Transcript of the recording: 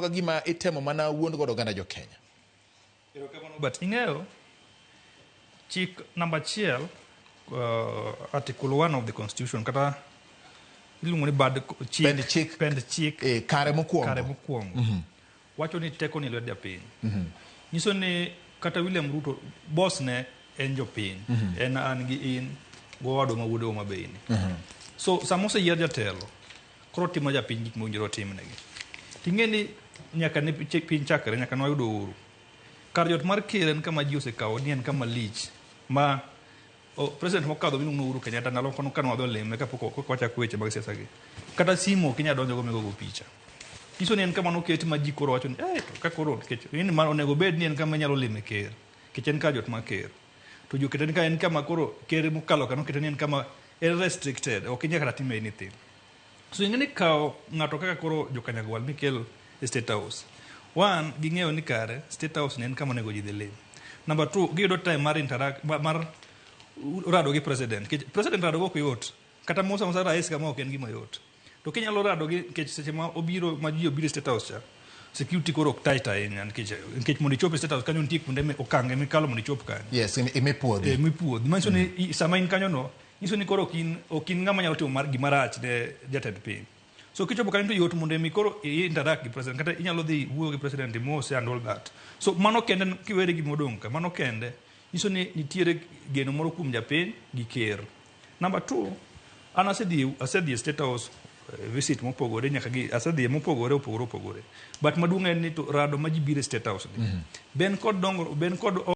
ka gima itemo mana wuond godo oganda jo Kenya. But ing'eyo chik namba achiel, article 1 of the constitution, kata iluongo ni bad chik, Pend chik. Pend chik. Kare mokwongo. Kare mokwongo wacho ni teko ni e lwet japiny. Nyiso ni kata William Ruto boss ne en jopiny, en an gi in gowadwa ma wuode Homa Bay ni. So sama oseyier jatelo, koro timo japiny gik mowinjore otimnegi. Ting'e ni nyaka ne piny chakre, nyaka ne wayud uhuru, kar jot mar ker en kama ji osekawo ni en kama lich ma president mokadho miluongo ni Uhuru Kenyatta, ndalo moko kane wadhi olime kapok koka wachako weche mag siasa gi, kata simu ok inyal donjogo migogo picha. Nyiso ni en kama noket ma ji koro wacho ni to ka koro nikech in ma onego bed ni en kama inyalo lime ker, nikech en kar jot mar ker, to ji okete ni ka en kama koro ker mokalo ka nokete ni en kama en restricted, ok inyal kata time anything. So ing'e ni kawo ng'ato kaka koro jokanyagwal mikel e State House, one, ging'eyo ni kare State House ni en kama onego ji dhi lim. Number two, giyudo time mar interact, mar rado gi president, nikech president rado go ok yot, kata mosa mosa rais kama ok en gima yot. To kinyalo rado gi, nikech seche ma obiro, ma ji obiro e State House cha, security koro ok tight ahinya, nikech mondo ichop e State House kanyo nitie kuonde okange mikalo mondo ichop kanyo. Yes, imipuodhi. Mipuodhi. Manyiso ni sama in kanyo no, nyiso ni koro ok in ng'ama nyalo timo mar gima rach ne jatend piny. So kichopo kanyo to yot mondo mi koro i interact gi president, kata inyalo dhi wuoyo gi president, imose and all that. So mano kende, kiwere gi modong' ka, mano kende nyiso ni nitiere geno moro kuom japiny gi ker. Number two, an asedhi e State House visit mopogore, nyaka gi asedhi mopogore opogore opogore. But maduong' en ni to rado ma ji biro e State House ni. Ben kod dongruok, ben kod